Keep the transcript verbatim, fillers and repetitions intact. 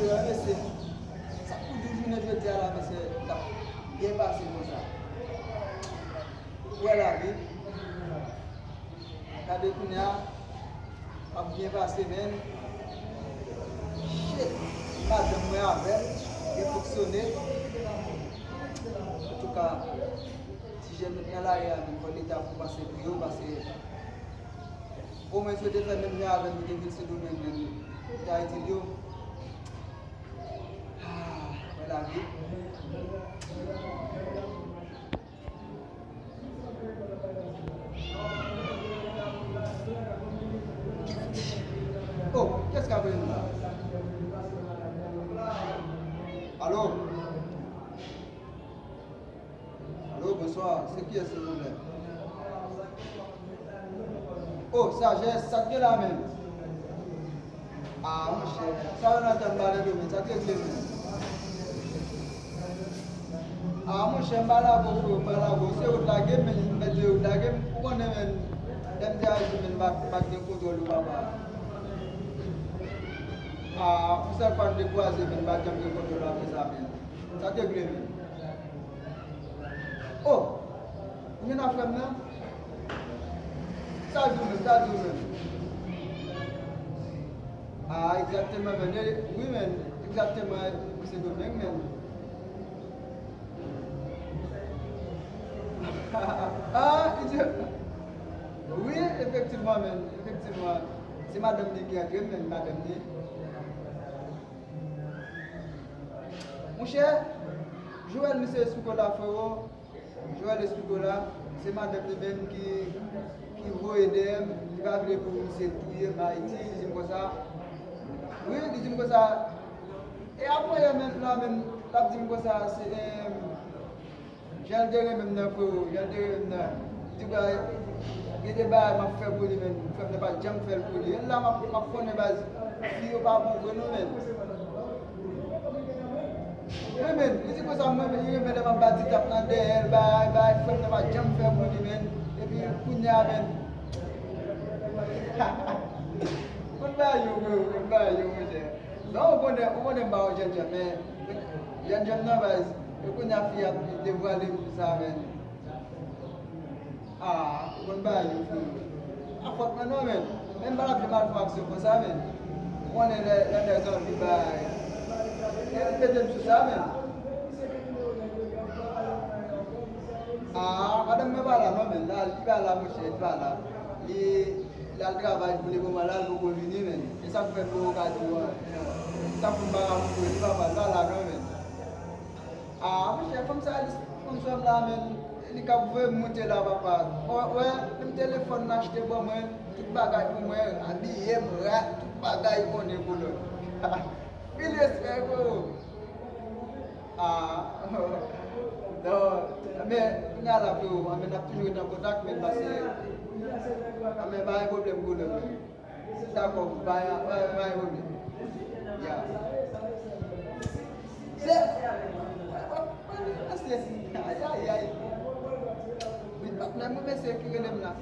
Mesye, sa k pou di w jounen jodi a la, mesye, l ap byen pase konsa. Ou wè lavi. Gade kounye a, ap byen pase, men. Shit, madanm mwen avè l, byen fonksyone. Antouka, ti jèn nou nan lari a, men fò Leta fè yon pase pou yo, pase omwen si yo te fè menm jan avè nou, te vin Sendomeng, men te Ayiti yo. Ah, wè lavi. Oh, kiyès k ap rele m la? Alo? Alo, bonswa. Se kiyès, silvouplè? Oh, Sajès, sa k gen la menm? Ah, monchè, sa yo nan tan m pale de men, sa k regle menm? Ah, monchè, m pa lago, freo, m pa lago. Se ou t lage m, men m pèdi ou t lage m. Ou konnen, men, lè m te Ayiti, men, m pa, m pa t gen kontwòl ou, papa. Ah, yon sèl fwa n te kwaze, men, m pa t janm gen kontwòl ou apre sa, men. Sa k regle, men? Oh! Ou vin nan frè m nan? Sa di w menm, sa di w menm? Ah, egzakteman, men. Wi, men. Egzakteman, Sendomeng, men. Ah, li di, wi, efektivman, men. Efektivman. Se madanm li ki antre, men, madanm li. Monchè, Joel, misye sou kò la, freo. Joel Escrivá la, se madanm li menm ki, ki voye dèyè m, li pa vle pou misye touye m Ayiti, li di m konsa. Wi, li di m konsa. E apre yè menm la menm, l ap di m konsa, se, em, jan l te renmen m nan, freo, jan l te renmen m nan. Li di, "Bwa, gen de bagay m ap fè pou li, men frè m nan pa t janm fè l pou li." E la m ap, m ap konnen baz, fi yo pa bon vre non, men. Wi, men, li di konsa, mwen, men, li renmen lè m ap bat ti tap nan dèyè l, bay, bay, frè m nan pa janm fè pou li, men. Epi, kounye a, men. Konn bagay yo, freo, konn bagay yo, monchè. Non, ou konnen, ou konnen m pa yon jènjan, men, jènjan m nan, baz, e kounye a fi ap devwale m sa, men. Ah, ou konn bagay yo, freo. A fòt mwen non, men. Men m pa t ap janm al fè aksyon konsa, men. Ou konnen lè, lè nèg anvi bay. E li mete m sou sa, men. Ah, madanm mwen pa la non, men. La, li pa la, monchè, li pa la. Li, li al travay pou le moman la, li poko vini, men. E sa k fè m poko ka di w, sa k fè m pa ka montre w, li pa, pa la non, men. Ah, monchè, fanm sa, li, fanm sa la, men, li k ap voye m moute la, papa. Wè, wè, menm telefòn l achte ban mwen, tout bagay pou mwen, abiye m, rad, tout bagay konnen pou lòt. Pil respè, freo. Ah, non, men, kounye a la, freo, men n ap toujou ret an kontak, men pase, men pa gen pwoblèm pou lòt, men. Dakò, pa, pa, pa gen pwoblèm. Ya. Se, se, ayayay. Wi, patnè mwen, mesye ki rele m la.